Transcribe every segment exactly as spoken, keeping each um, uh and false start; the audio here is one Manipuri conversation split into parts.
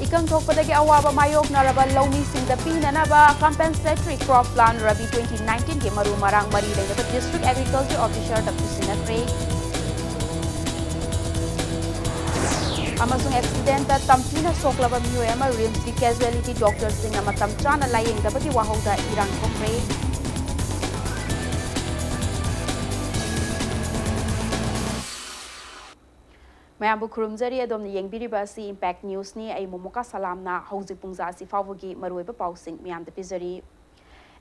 ꯏꯀꯪ ꯊꯣꯛꯄꯗꯒꯤ ꯑꯋꯥꯕ ꯃꯥꯌꯣꯛꯅꯔꯕ ꯂꯧꯃꯤꯁꯤꯡꯗ ꯄꯤꯅꯅꯕ Compensatory Crop Plan Rabi twenty nineteen ꯒꯤ ꯃꯔꯨ ꯃꯔꯥꯡ ꯃꯔꯤ ꯂꯩꯅꯕ District Agriculture Officer ꯗ ꯈꯨꯠꯁꯤꯟꯅꯈ꯭ꯔꯦ꯫ ꯑꯃꯁꯨꯡ accident ꯇ ꯇꯝꯊꯤꯅ ꯁꯣꯛꯂꯕ ꯃꯤꯑꯣꯏ ꯑꯃ RIMS ꯀꯤ casualty doctor ꯁꯤꯡꯅ ꯃꯇꯝ ꯆꯥꯅ ꯂꯥꯌꯦꯡꯗꯕꯒꯤ ꯋꯥꯍꯧꯗ ꯏꯔꯥꯡ ꯊꯣꯛꯈ꯭ꯔꯦ꯫ ꯃꯌꯥꯝꯕꯨ ꯈꯨꯔꯨꯝꯖꯔꯤ꯫ ꯑꯗꯣꯝꯅ ꯌꯦꯡꯕꯤꯔꯤꯕ ꯑꯁꯤ Impact News ꯅꯤ꯫ ꯑꯩ ꯃꯣꯃꯣꯀꯥ ꯁꯂꯥꯝꯅ ꯍꯧꯖꯤꯛ ꯄꯨꯡꯖꯥ ꯑꯁꯤ ꯐꯥꯎꯕꯒꯤ ꯃꯔꯨꯑꯣꯏꯕ ꯄꯥꯎꯁꯤꯡ ꯃꯌꯥꯝꯗ ꯄꯤꯖꯔꯤ꯫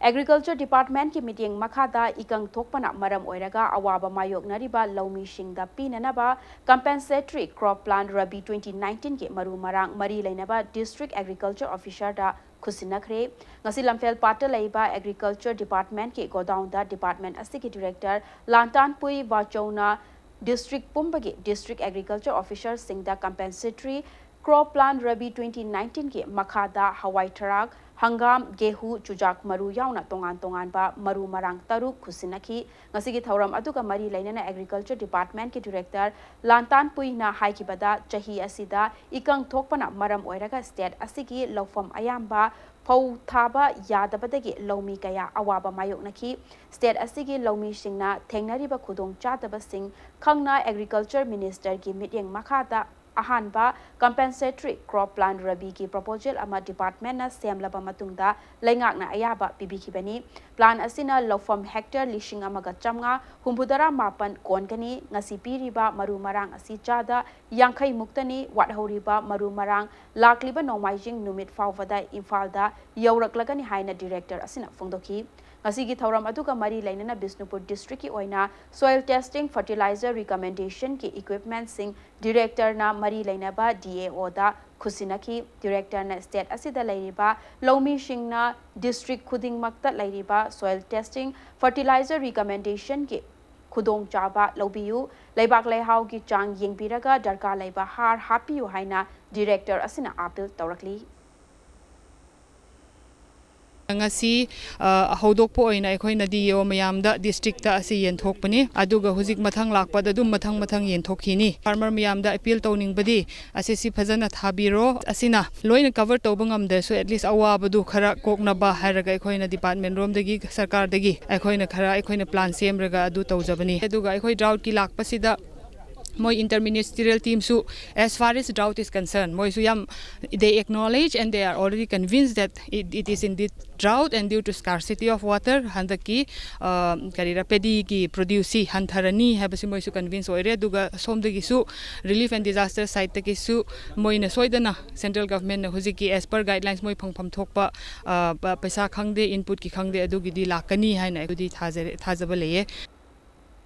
Agriculture Department ꯀꯤ ꯃꯤꯠꯌꯦꯡ ꯃꯈꯥꯗ ꯏꯀꯪ ꯊꯣꯛꯄꯅ ꯃꯔꯝ ꯑꯣꯏꯔꯒ ꯑꯋꯥꯕ ꯃꯥꯌꯣꯛꯅꯔꯤꯕ ꯂꯧꯃꯤꯁꯤꯡꯗ ꯄꯤꯅꯅꯕ Compensatory Crop Plan Rabi twenty nineteen ꯒꯤ ꯃꯔꯨ ꯃꯔꯥꯡ ꯃꯔꯤ ꯂꯩꯅꯕ District Agriculture Officer ꯗ ꯈꯨꯠꯁꯤꯟꯅꯈ꯭ꯔꯦ꯫ ꯉꯁꯤ ꯂꯝꯐꯦꯜ ꯄꯥꯠꯇ ꯂꯩꯕ Agriculture Department ꯀꯤ godown ꯗ department ꯑꯁꯤꯒꯤ director ꯂꯥꯟꯇꯥꯟꯄꯨꯏ ꯕꯥꯆꯧꯅ district ꯄꯨꯝꯕꯒꯤ District Agriculture Officer ꯁꯤꯡꯗ Compensatory Crop Plan Rabi twenty nineteen ꯒꯤ ꯃꯈꯥꯗ ꯍꯋꯥꯏ ꯊꯔꯥꯛ, ꯍꯪꯒꯥꯝ, ꯒꯦꯍꯨ, ꯆꯨꯖꯥꯛ ꯃꯔꯨ ꯌꯥꯎꯅ ꯇꯣꯉꯥꯟ ꯇꯣꯉꯥꯟꯕ ꯃꯔꯨ ꯃꯔꯥꯡ ꯇꯔꯨꯛ ꯈꯨꯠꯁꯤꯟꯅꯈꯤ꯫ ꯉꯁꯤꯒꯤ ꯊꯧꯔꯝ ꯑꯗꯨꯒ ꯃꯔꯤ ꯂꯩꯅꯅ Agriculture Department ꯀꯤ director ꯂꯥꯟꯇꯥꯟꯄꯨꯏꯅ ꯍꯥꯏꯈꯤꯕꯗ, ꯆꯍꯤ ꯑꯁꯤꯗ ꯏꯀꯪ ꯊꯣꯛꯄꯅ ꯃꯔꯝ ꯑꯣꯏꯔꯒ state ꯑꯁꯤꯒꯤ ꯂꯧꯐꯝ ꯑꯌꯥꯝꯕ ꯐꯧ ꯊꯥꯕ ꯌꯥꯗꯕꯗꯒꯤ ꯂꯧꯃꯤ ꯀꯌꯥ ꯑꯋꯥꯕ ꯃꯥꯌꯣꯛꯅꯈꯤ꯫ State ꯑꯁꯤꯒꯤ ꯂꯧꯃꯤꯁꯤꯡꯅ ꯊꯦꯡꯅꯔꯤꯕ ꯈꯨꯗꯣꯡꯆꯥꯗꯕꯁꯤꯡ ꯈꯪꯅ Agriculture Minister ꯒꯤ ꯃꯤꯠꯌꯦꯡ ꯃꯈꯥꯗ ꯑꯍꯥꯟꯕ Compensatory Crop Plan Rabi ꯒꯤ proposal ꯑꯃ department ꯅ ꯁꯦꯝꯂꯕ ꯃꯇꯨꯡꯗ ꯂꯩꯉꯥꯛꯅ ꯑꯌꯥꯕ ꯄꯤꯕꯤꯈꯤꯕꯅꯤ꯫ Plan ꯑꯁꯤꯅ ꯂꯧꯐꯝ hectare ꯂꯤꯁꯤꯡ ꯑꯃꯒ ꯆꯥꯝꯃꯉꯥ ꯍꯨꯝꯐꯨꯇꯔꯥ ꯃꯥꯄꯟ ꯀꯣꯟꯒꯅꯤ꯫ ꯉꯁꯤ ꯄꯤꯔꯤꯕ ꯃꯔꯨ ꯃꯔꯥꯡ ꯑꯁꯤ ꯆꯥꯗ ꯌꯥꯡꯈꯩ ꯃꯨꯛꯇꯅꯤ꯫ ꯋꯥꯠꯍꯧꯔꯤꯕ ꯃꯔꯨ ꯃꯔꯥꯡ ꯂꯥꯛꯂꯤꯕ ꯅꯣꯡꯃꯥꯏꯖꯤꯡ ꯅꯨꯃꯤꯠ ꯐꯥꯎꯕꯗ ꯏꯝꯐꯥꯜꯗ ꯌꯧꯔꯛꯂꯒꯅꯤ ꯍꯥꯏꯅ director ꯑꯁꯤꯅ ꯐꯣꯡꯗꯣꯛꯈꯤ꯫ ꯉꯁꯤꯒꯤ ꯊꯧꯔꯝ ꯑꯗꯨꯒ ꯃꯔꯤ ꯂꯩꯅꯅ ꯕꯤꯁꯅꯨꯄꯨꯔ district ꯀꯤ ꯑꯣꯏꯅ soil testing, fertilizer recommendation ꯒꯤ equipment ꯁꯤꯡ director ꯅ ꯃꯔꯤ ꯂꯩꯅꯕ D A O the ꯈꯨꯠꯁꯤꯟꯅꯈꯤ꯫ Director ꯅ state ꯑꯁꯤꯗ ꯂꯩꯔꯤꯕ ꯂꯧꯃꯤꯁꯤꯡꯅ district ꯈꯨꯗꯤꯡꯃꯛꯇ ꯂꯩꯔꯤꯕ soil testing, fertilizer recommendation ꯒꯤ ꯈꯨꯗꯣꯡꯆꯥꯕ ꯂꯧꯕꯤꯌꯨ꯫ ꯂꯩꯕꯥꯛ ꯂꯩꯍꯥꯎꯒꯤ ꯆꯥꯡ ꯌꯦꯡꯕꯤꯔꯒ ꯗꯔꯀꯥꯔ ꯂꯩꯕ ꯍꯥꯔ ꯍꯥꯞꯄꯤꯌꯨ ꯍꯥꯏꯅ director ꯑꯁꯤꯅ appeal ꯇꯧꯔꯛꯂꯤ꯫ ꯉꯁꯤ ꯍꯧꯗꯣꯛꯄ ꯑꯣꯏꯅ ꯑꯩꯈꯣꯏꯅ ꯗꯤ ꯑꯣ ꯃꯌꯥꯝꯗ ꯗꯤꯁꯇ꯭ꯔꯤꯛꯇ ꯑꯁꯤ ꯌꯦꯟꯊꯣꯛꯄꯅꯤ꯫ ꯑꯗꯨꯒ ꯍꯧꯖꯤꯛ ꯃꯊꯪ ꯂꯥꯛꯄꯗ ꯑꯗꯨꯝ ꯃꯊꯪ ꯃꯊꯪ ꯌꯦꯟꯊꯣꯛꯈꯤꯅꯤ꯫ ꯐꯥꯔꯃꯔ ꯃꯌꯥꯝꯗ ꯑꯄꯤꯜ ꯇꯧꯅꯤꯡꯕꯗꯤ, ꯑꯁꯤ ꯁꯤ ꯐꯖꯅ ꯊꯥꯕꯤꯔꯣ꯫ ꯑꯁꯤꯅ ꯂꯣꯏꯅ ꯀꯚꯔ ꯇꯧꯕ ꯉꯝꯗ꯭ꯔꯁꯨ, ꯑꯦꯠꯂꯤꯁ ꯑꯋꯥꯕꯗꯨ ꯈꯔ ꯀꯣꯛꯅꯕ ꯍꯥꯏꯔꯒ ꯑꯩꯈꯣꯏꯅ ꯗꯤꯄꯥꯔꯠꯃꯦꯟ ꯔꯣꯝꯗꯒꯤ, ꯁꯔꯀꯥꯔꯗꯒꯤ ꯑꯩꯈꯣꯏꯅ ꯈꯔ, ꯑꯩꯈꯣꯏꯅ ꯄ꯭ꯂꯥꯟ ꯁꯦꯝꯂꯒ ꯑꯗꯨ ꯇꯧꯖꯕꯅꯤ꯫ ꯑꯗꯨꯒ ꯑꯩꯈꯣꯏ ꯗ꯭ꯔꯥꯎꯠꯀꯤ ꯂꯥꯛꯄꯁꯤꯗ ꯃꯣꯏ enter ꯃꯤꯅꯤꯁꯇ꯭ꯔꯤꯌꯦꯜ ꯇꯤꯝꯁꯨ, as far as drought is concerned, ꯃꯣꯏꯁꯨ ꯌꯥꯝ, they acknowledge and they are already convinced that it, it is indeed drought and due to scarcity of water, ꯍꯟꯗꯛꯀꯤ ꯀꯔꯤꯔ, ꯄꯦꯗꯤꯒꯤ ꯄ꯭ꯔꯣꯗ꯭ꯌꯨꯁꯁꯤ ꯍꯟꯊꯔꯅꯤ ꯍꯥꯏꯕꯁꯤ ꯃꯣꯏꯁꯨ ꯀꯟꯚꯤꯟꯁ ꯑꯣꯏꯔꯦ꯫ ꯑꯗꯨꯒ ꯁꯣꯝꯗꯒꯤꯁꯨ, ꯔꯤꯂꯤꯐ ꯑꯦꯟ ꯗꯤꯖꯥꯁꯇꯔ ꯁꯥꯏꯠꯇꯒꯤꯁꯨ, ꯃꯣꯏꯅ ꯁꯣꯏꯗꯅ ꯁꯦꯟꯇ꯭ꯔꯦꯜ ꯒꯚꯔꯟꯃꯦꯟꯠꯅ ꯍꯧꯖꯤꯛꯀꯤ as per guidelines ꯃꯣꯏ ꯐꯪꯐꯝ ꯊꯣꯛꯄ ꯄꯩꯁꯥ ꯈꯪꯗꯦ, ꯏꯟꯄꯨꯠꯀꯤ ꯈꯪꯗꯦ, ꯑꯗꯨꯒꯤꯗꯤ ꯂꯥꯛꯀꯅꯤ ꯍꯥꯏꯅ ꯑꯗꯨꯗꯤ ꯊꯥꯖꯔꯦ, ꯊꯥꯖꯕ ꯂꯩꯌꯦ꯫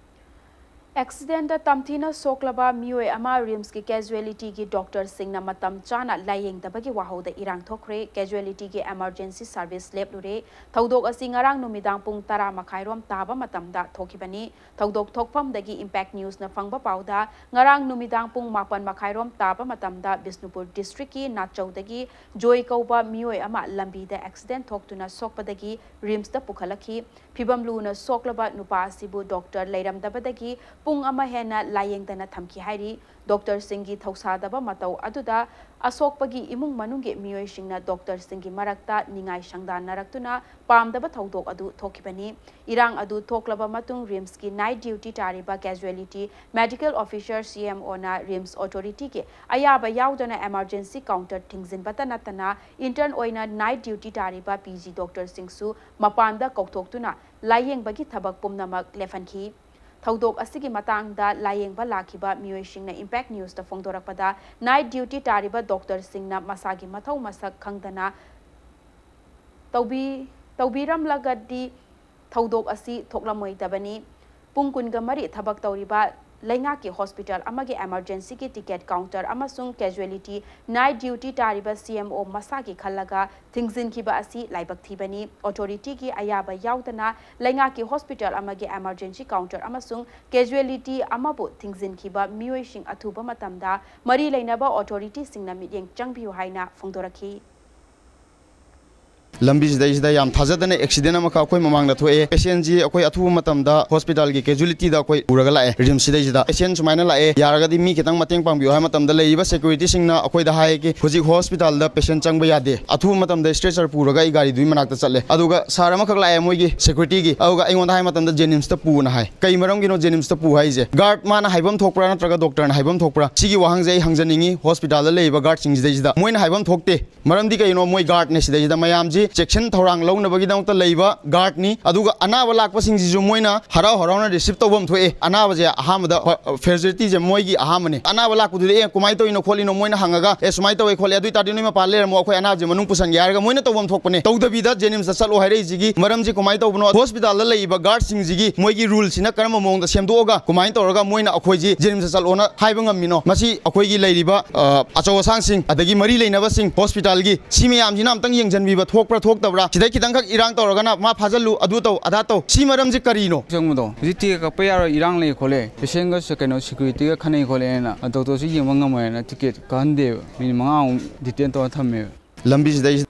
ꯑꯦꯛꯁꯤꯗꯦꯟꯗ ꯇꯝꯊꯤꯅ ꯁꯣꯛꯂꯕ ꯃꯤꯑꯣꯏ ꯑꯃ ꯔꯤꯝꯁꯀꯤ ꯀꯦꯖꯨꯋꯦꯂꯤꯇꯤꯒꯤ ꯗꯣꯛꯇꯔꯁꯤꯡꯅ ꯃꯇꯝ ꯆꯥꯅ ꯂꯥꯌꯦꯡꯗꯕꯒꯤ ꯋꯥꯍꯧꯗ ꯏꯔꯥꯡ ꯊꯣꯛꯈ꯭ꯔꯦ꯫ ꯀꯦꯖꯨꯋꯦꯂꯤꯇꯤꯒꯤ ꯑꯦꯃꯔꯖꯦꯟꯁꯤ ꯁꯔꯚꯤꯁ ꯂꯦꯞꯂꯨꯔꯦ꯫ ꯊꯧꯗꯣꯛ ꯑꯁꯤ ꯉꯔꯥꯡ ꯅꯨꯃꯤꯗꯥꯡ ꯄꯨꯡ ꯇꯔꯥ ꯃꯈꯥꯏꯔꯣꯝ ꯇꯥꯕ ꯃꯇꯝꯗ ꯊꯣꯛꯈꯤꯕꯅꯤ꯫ ꯊꯧꯗꯣꯛ ꯊꯣꯛꯐꯝꯗꯒꯤ ꯏꯝꯄꯦꯛ ꯅ꯭ꯌꯨꯁꯅ ꯐꯪꯕ ꯄꯥꯎꯗ, ꯉꯔꯥꯡ ꯅꯨꯃꯤꯗꯥꯡ ꯄꯨꯡ ꯃꯥꯄꯟ ꯃꯈꯥꯏꯔꯣꯝ ꯇꯥꯕ ꯃꯇꯝꯗ ꯕꯤꯁꯅꯨꯄꯨꯔ ꯗꯤꯁꯇ꯭ꯔꯤꯛꯀꯤ ꯅꯥꯆꯧꯗꯒꯤ ꯖꯣꯏ ꯀꯧꯕ ꯃꯤꯑꯣꯏ ꯑꯃ ꯂꯝꯕꯤꯗ ꯑꯦꯛꯁꯤꯗꯦꯟ ꯊꯣꯛꯇꯨꯅ ꯁꯣꯛꯄꯗꯒꯤ ꯔꯤꯝꯁꯇ ꯄꯨꯈꯠꯂꯛꯈꯤ꯫ ꯐꯤꯚꯝ ꯂꯨꯅ ꯁꯣꯛꯂꯕ ꯅꯨꯄꯥ ꯑꯁꯤꯕꯨ ꯗꯣꯛꯇꯔ ꯂꯩꯔꯝꯗꯕꯗꯒꯤ ꯄꯨꯡ ꯑꯃ ꯍꯦꯟꯅ ꯂꯥꯌꯦꯡꯗꯅ ꯊꯝꯈꯤ ꯍꯥꯏꯔꯤ꯫ ꯗꯣꯛꯇꯔꯁꯤꯡꯒꯤ ꯊꯧꯁꯥꯗꯕ ꯃꯇꯧ ꯑꯗꯨꯗ ꯑꯁꯣꯛꯄꯒꯤ ꯏꯃꯨꯡ ꯃꯅꯨꯡꯒꯤ ꯃꯤꯑꯣꯏꯁꯤꯡꯅ ꯗꯣꯛꯇꯔꯁꯤꯡꯒꯤ ꯃꯔꯛꯇ ꯅꯤꯡꯉꯥꯏ ꯁꯪꯗꯥꯟꯅꯔꯛꯇꯨꯅ ꯄꯥꯝꯗꯕ ꯊꯧꯗꯣꯛ ꯑꯗꯨ ꯊꯣꯛꯈꯤꯕꯅꯤ꯫ ꯏꯔꯥꯡ ꯑꯗꯨ ꯊꯣꯛꯂꯕ ꯃꯇꯨꯡ ꯔꯤꯝꯁꯀꯤ ꯅꯥꯏꯠ ꯗ꯭ꯌꯨꯇꯤ ꯇꯥꯔꯤꯕ ꯀꯦꯖꯨꯋꯦꯂꯤꯇꯤ ꯃꯦꯗꯤꯀꯦꯜ ꯑꯣꯐꯤꯁꯔ, ꯁꯤ ꯑꯦꯝ ꯑꯣꯅ ꯔꯤꯝꯁ ꯑꯣꯊꯣꯔꯤꯇꯤꯒꯤ ꯑꯌꯥꯕ ꯌꯥꯎꯗꯅ ꯑꯦꯃꯔꯖꯦꯟꯁꯤ ꯀꯥꯎꯟꯇꯔ ꯊꯤꯡꯖꯤꯟꯕꯇ ꯅꯠꯇꯅ ꯏꯟꯇꯔꯟ ꯑꯣꯏꯅ ꯅꯥꯏꯠ ꯗ꯭ꯌꯨꯇꯤ ꯇꯥꯔꯤꯕ ꯄꯤ ꯖꯤ ꯗꯣꯛꯇꯔꯁꯤꯡꯁꯨ ꯃꯄꯥꯟꯗ ꯀꯧꯊꯣꯛꯇꯨꯅ ꯂꯥꯌꯦꯡꯕꯒꯤ ꯊꯕꯛ ꯄꯨꯝꯅꯃꯛ ꯂꯦꯞꯍꯟꯈꯤ꯫ ꯊꯧꯗꯣꯛ ꯑꯁꯤꯒꯤ ꯃꯇꯥꯡꯗ ꯂꯥꯌꯦꯡꯕ ꯂꯥꯛꯈꯤꯕ ꯃꯤꯑꯣꯏꯁꯤꯡꯅ ꯏꯝꯄꯦꯛ ꯅ꯭ꯌꯨꯁꯇ ꯐꯣꯡꯗꯣꯔꯛꯄꯗ, ꯅꯥꯏꯠ ꯗ꯭ꯌꯨꯇꯤ ꯇꯥꯔꯤꯕ ꯗꯣꯛꯇꯔꯁꯤꯡꯅ ꯃꯁꯥꯒꯤ ꯃꯊꯧ ꯃꯁꯛ ꯈꯪꯗꯅ ꯇꯧꯕꯤ-, ꯇꯧꯕꯤꯔꯝꯂꯒꯗꯤ ꯊꯧꯗꯣꯛ ꯑꯁꯤ ꯊꯣꯛꯂꯝꯃꯣꯏꯗꯕꯅꯤ꯫ ꯄꯨꯡ ꯀꯨꯟꯒ ꯃꯔꯤ ꯊꯕꯛ ꯇꯧꯔꯤꯕ ꯂꯩꯉꯥꯛꯀꯤ ꯍꯣꯁꯄꯤꯇꯥꯜ ꯑꯃꯒꯤ ꯑꯦꯃꯔꯖꯦꯟꯁꯤꯒꯤ ꯇꯤꯀꯦꯠ ꯀꯥꯎꯟꯇꯔ ꯑꯃꯁꯨꯡ ꯀꯦꯖꯨꯋꯦꯂꯤꯇꯤ ꯅꯥꯏꯠ ꯗ꯭ꯌꯨꯇꯤ ꯇꯥꯔꯤꯕ ꯁꯤ ꯑꯦꯝ ꯑꯣ ꯃꯁꯥꯒꯤ ꯈꯜꯂꯒ ꯊꯤꯡꯖꯤꯟꯈꯤꯕ ꯑꯁꯤ ꯂꯥꯏꯕꯛ ꯊꯤꯕꯅꯤ꯫ ꯑꯣꯊꯣꯔꯤꯇꯤꯒꯤ ꯑꯌꯥꯕ ꯌꯥꯎꯗꯅ ꯂꯩꯉꯥꯛꯀꯤ ꯍꯣꯁꯄꯤꯇꯥꯜ ꯑꯃꯒꯤ ꯑꯦꯃꯔꯖꯦꯟꯁꯤ ꯀꯥꯎꯟꯇꯔ ꯑꯃꯁꯨꯡ ꯀꯦꯖꯨꯋꯦꯂꯤꯇꯤ ꯑꯃꯕꯨ ꯊꯤꯡꯖꯤꯟꯈꯤꯕ ꯃꯤꯑꯣꯏꯁꯤꯡ ꯑꯊꯨꯕ ꯃꯇꯝꯗ ꯃꯔꯤ ꯂꯩꯅꯕ ꯑꯣꯊꯣꯔꯤꯇꯤꯁꯤꯡꯅ ꯃꯤꯠꯌꯦꯡ ꯆꯪꯕꯤꯌꯨ ꯍꯥꯏꯅ ꯐꯣꯡꯗꯣꯔꯛꯈꯤ꯫ ꯂꯝꯕꯤꯁꯤꯗꯩꯁꯤꯗ ꯌꯥꯝ ꯊꯥꯖꯗꯅ ꯑꯦꯛꯁꯤꯗꯦꯟ ꯑꯃꯈꯛ ꯑꯩꯈꯣꯏ ꯃꯃꯥꯡꯗ ꯊꯣꯛꯑꯦ꯫ ꯄꯦꯁꯦꯟꯁꯤ ꯑꯩꯈꯣꯏ ꯑꯊꯨꯕ ꯃꯇꯝꯗ ꯍꯣꯁꯄꯤꯇꯥꯜꯒꯤ ꯀꯦꯖꯨꯋꯦꯂꯤꯇꯤꯗ ꯑꯩꯈꯣꯏ ꯄꯨꯔꯒ ꯂꯥꯛꯑꯦ, ꯔꯤꯝꯁꯁꯤꯗꯩꯁꯤꯗ꯫ ꯄꯦꯁꯦꯟ ꯁꯨꯃꯥꯏꯅ ꯂꯥꯛꯑꯦ, ꯌꯥꯔꯒꯗꯤ ꯃꯤ ꯈꯤꯇꯪ ꯃꯇꯦꯡ ꯄꯥꯡꯕꯤꯌꯨ ꯍꯥꯏꯕ ꯃꯇꯝꯗ ꯂꯩꯔꯤꯕ ꯁꯦꯀ꯭ꯌꯨꯔꯤꯇꯤꯁꯤꯡꯅ ꯑꯩꯈꯣꯏꯗ ꯍꯥꯏ ꯀꯤ ꯍꯧꯖꯤꯛ ꯍꯣꯁꯄꯤꯇꯥꯜꯗ ꯄꯦꯁꯦꯟ ꯆꯪꯕ ꯌꯥꯗꯦ꯫ ꯑꯊꯨꯕ ꯃꯇꯝꯗ ꯏꯁꯇ꯭ꯔꯦꯆꯔ ꯄꯨꯔꯒ ꯑꯩ ꯒꯥꯔꯤꯗꯨꯒꯤ ꯃꯅꯥꯛꯇ ꯆꯠꯂꯦ꯫ ꯑꯗꯨꯒ ꯁꯥꯔ ꯑꯃꯈꯛ ꯂꯥꯛꯑꯦ ꯃꯣꯏꯒꯤ ꯁꯦꯀ꯭ꯌꯨꯔꯤꯇꯤꯒꯤ, ꯑꯗꯨꯒ ꯑꯩꯉꯣꯟꯗ ꯍꯥꯏ ꯃꯇꯝꯗ ꯖꯦꯅꯤꯝꯁꯇ ꯄꯨꯅ ꯍꯥꯏ꯫ ꯀꯩ ꯃꯔꯝꯒꯤꯅꯣ ꯖꯦꯅꯤꯝꯁꯇ ꯄꯨ ꯍꯥꯏꯁꯦ? ꯒꯥꯔꯗ ꯃꯥꯅ ꯍꯥꯏꯐꯝ ꯊꯣꯛꯄ꯭ꯔꯥ ꯅꯠꯇ꯭ꯔꯒ ꯗꯣꯛꯇꯔꯅ ꯍꯥꯏꯐꯝ ꯊꯣꯛꯄ꯭ꯔꯥ? ꯁꯤꯒꯤ ꯋꯥꯍꯪꯁꯦ ꯑꯩ ꯍꯪꯖꯅꯤꯡꯉꯤ ꯍꯣꯁꯄꯤꯇꯥꯜꯗ ꯂꯩꯔꯤꯕ ꯒꯥꯔꯗꯁꯤꯡꯁꯤꯗꯩꯁꯤꯗ꯫ ꯃꯣꯏꯅ ꯍꯥꯏꯐꯝ ꯊꯣꯛꯇꯦ꯫ ꯃꯔꯝꯗꯤ ꯀꯩꯅꯣ? ꯃꯣꯏ ꯒꯥꯔꯗꯅꯦ ꯁꯤꯗꯩꯁꯤꯗ꯫ ꯃꯌꯥꯝꯁꯤ ꯆꯦꯛꯁꯤꯟ ꯊꯧꯔꯥꯡ ꯂꯧꯅꯕꯒꯤꯗꯃꯛꯇ ꯂꯩꯕ ꯒꯥꯔꯗꯅꯤ꯫ ꯑꯗꯨꯒ ꯑꯅꯥꯕ ꯂꯥꯛꯄꯁꯤꯡꯁꯤꯁꯨ ꯃꯣꯏꯅ ꯍꯔꯥꯎ ꯍꯔꯥꯎꯅ ꯔꯤꯁꯤꯞ ꯇꯧꯐꯝ ꯊꯣꯛꯑꯦ꯫ ꯑꯅꯥꯕꯁꯦ ꯑꯍꯥꯟꯕꯗ ꯍꯣ-, ꯐꯦꯁꯤꯂꯤꯇꯤꯁꯦ ꯃꯣꯏꯒꯤ ꯑꯍꯥꯟꯕꯅꯦ꯫ ꯑꯅꯥꯕ ꯂꯥꯛꯄꯗꯨꯗꯤ, "ꯑꯦ, ꯀꯃꯥꯏꯅ ꯇꯧꯔꯤꯅꯣ ꯈꯣꯠꯂꯤꯅꯣ?" ꯃꯣꯏꯅ ꯍꯪꯉꯒ, "ꯑꯦ, ꯁꯨꯃꯥꯏꯅ ꯇꯧꯋꯦ ꯈꯣꯠꯂꯦ, ꯑꯗꯨ ꯑꯣꯏꯇꯥꯔꯗꯤ ꯅꯣꯏ ꯃꯄꯥꯟ ꯂꯩꯔꯝꯃꯣ, ꯑꯩꯈꯣꯏ ꯑꯅꯥꯕꯁꯦ ꯃꯅꯨꯡ ꯄꯨꯁꯟꯒꯦ" ꯍꯥꯏꯔꯒ ꯃꯣꯏꯅ ꯇꯧꯐꯝ ꯊꯣꯛꯄꯅꯦ꯫ ꯇꯧꯗꯕꯤꯗ ꯖꯦꯅꯤꯝꯁꯇ ꯆꯠꯂꯣ ꯍꯥꯏꯔꯛꯏꯁꯤꯒꯤ ꯃꯔꯝꯁꯤ ꯀꯃꯥꯏꯅ ꯇꯧꯕꯅꯣ? ꯍꯣꯁꯄꯤꯇꯥꯜꯗ ꯂꯩꯔꯤꯕ ꯒꯥꯔꯗꯁꯤꯡꯁꯤꯒꯤ ꯃꯣꯏꯒꯤ ꯔꯨꯜꯁꯤꯅ ꯀꯔꯝꯕ ꯃꯑꯣꯡꯗ ꯁꯦꯝꯗꯣꯛꯑꯒ ꯀꯃꯥꯏꯅ ꯇꯧꯔꯒ ꯃꯣꯏꯅ ꯑꯩꯈꯣꯏꯁꯤ ꯖꯦꯅꯤꯝꯁꯇ ꯆꯠꯂꯣꯅ ꯍꯥꯏꯕ ꯉꯝꯃꯤꯅꯣ? ꯃꯁꯤ ꯑꯩꯈꯣꯏꯒꯤ ꯂꯩꯔꯤꯕ, ꯑ, ꯑꯆꯧ ꯑꯁꯥꯡꯁꯤꯡ, ꯑꯗꯒꯤ ꯃꯔꯤ ꯂꯩꯅꯕꯁꯤꯡ ꯍꯣꯁꯄꯤꯇꯥꯜꯒꯤ, ꯁꯤ ꯃꯌꯥꯝꯁꯤꯅ ꯑꯝꯇꯪ ꯌꯦꯡꯁꯤꯟꯕꯤꯕ, ꯊꯣꯛꯄ꯭ꯔꯥ ꯊꯣꯛꯇꯕ꯭ꯔꯥ? ꯁꯤꯗꯩ ꯈꯤꯇꯪꯈꯛ ꯏꯔꯥꯡ ꯇꯧꯔꯒꯅ ꯃꯥ ꯐꯥꯖꯜꯂꯨ, ꯑꯗꯨ ꯇꯧ, ꯑꯗꯥ ꯇꯧ꯫ ꯁꯤ ꯃꯔꯝꯁꯤ ꯀꯔꯤꯅꯣ? ꯆꯪꯕꯗꯣ ꯍꯧꯖꯤꯛ ꯇꯤꯀꯦꯠ ꯀꯛꯄ ꯌꯥꯔꯣꯏ, ꯏꯔꯥꯡ ꯂꯩ ꯈꯣꯠꯂꯦ, ꯄꯦꯁꯦꯟꯒ ꯁ-, ꯀꯩꯅꯣ, ꯁꯦꯀ꯭ꯌꯨꯔꯤꯇꯤꯒ ꯈꯠꯅꯩ ꯈꯣꯠꯂꯦꯅ ꯗꯣꯛꯇꯔꯁꯨ ꯌꯦꯡꯕ ꯉꯝꯃꯣꯏꯅ ꯇꯤꯀꯦꯠ ꯀꯛꯍꯟꯗꯦꯕ꯫ ꯃꯤꯅꯤꯠ ꯃꯉꯥꯃꯨꯛ ꯗꯤꯇꯦꯟ ꯇꯧꯔ ꯊꯝꯃꯦꯕ꯫ ꯂꯝꯕꯤꯁꯤꯗꯩꯁꯤꯗ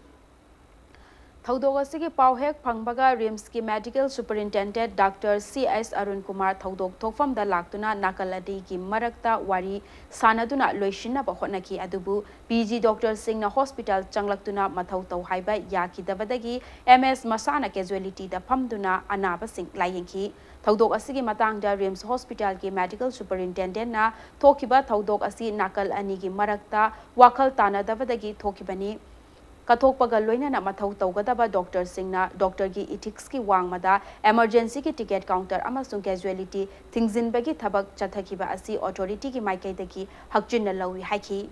ꯊꯧꯗꯣꯛ ꯑꯁꯤꯒꯤ ꯄꯥꯎ ꯍꯦꯛ ꯐꯪꯕꯒ ꯔꯤꯝꯁꯀꯤ medical superintendent doctor C S Arun Kumar ꯊꯧꯗꯣꯛ ꯊꯣꯛꯐꯝꯗ ꯂꯥꯛꯇꯨꯅ ꯅꯥꯀꯜ ꯑꯅꯤꯒꯤ ꯃꯔꯛꯇ ꯋꯥꯔꯤ ꯁꯥꯟꯅꯗꯨꯅ ꯂꯣꯏꯁꯤꯟꯅꯕ ꯍꯣꯠꯅꯈꯤ꯫ ꯑꯗꯨꯕꯨ ꯄꯤ ꯖꯤ ꯗꯣꯛꯇꯔꯁꯤꯡꯅ ꯍꯣꯁꯄꯤꯇꯥꯜ ꯆꯪꯂꯛꯇꯨꯅ ꯃꯊꯧ ꯇꯧ ꯍꯥꯏꯕ ꯌꯥꯈꯤꯗꯕꯗꯒꯤ ꯑꯦꯝ ꯑꯦꯁ ꯃꯁꯥꯅ ꯀꯦꯖꯨꯋꯦꯂꯤꯇꯤꯗ ꯐꯝꯗꯨꯅ ꯑꯅꯥꯕꯁꯤꯡ ꯂꯥꯌꯦꯡꯈꯤ꯫ ꯊꯧꯗꯣꯛ ꯑꯁꯤꯒꯤ ꯃꯇꯥꯡꯗ ꯔꯤꯝꯁ ꯍꯣꯁꯄꯤꯇꯥꯜꯒꯤ ꯃꯦꯗꯤꯀꯦꯜ ꯁꯨꯄꯔꯤꯟꯇꯦꯟꯗꯦꯟꯠꯅ ꯊꯣꯛꯈꯤꯕ ꯊꯧꯗꯣꯛ ꯑꯁꯤ ꯅꯥꯀꯜ ꯑꯅꯤꯒꯤ ꯃꯔꯛꯇ ꯋꯥꯈꯜ ꯇꯥꯅꯗꯕꯗꯒꯤ ꯊꯣꯛꯈꯤꯕꯅꯤ꯫ ꯀꯠꯊꯣꯛꯄꯒ ꯂꯣꯏꯅꯅ ꯃꯊꯧ ꯇꯧꯒꯗꯕ ꯗꯣꯛꯇꯔꯁꯤꯡꯅ ꯗꯣꯛꯇꯔꯒꯤ ꯏꯊꯤꯛꯁꯀꯤ ꯋꯥꯡꯃꯗ ꯑꯦꯃꯔꯖꯦꯟꯁꯤꯒꯤ ꯇꯤꯀꯦꯠ ꯀꯥꯎꯟꯇꯔ ꯑꯃꯁꯨꯡ ꯀꯦꯖꯨꯋꯦꯂꯤꯇꯤ ꯊꯤꯡꯖꯤꯟꯕꯒꯤ ꯊꯕꯛ ꯆꯠꯊꯈꯤꯕ ꯑꯁꯤ ꯑꯣꯊꯣꯔꯤꯇꯤꯒꯤ ꯃꯥꯏꯀꯩꯗꯒꯤ ꯍꯛꯆꯤꯟꯅ ꯂꯧꯏ ꯍꯥꯏꯈꯤ꯫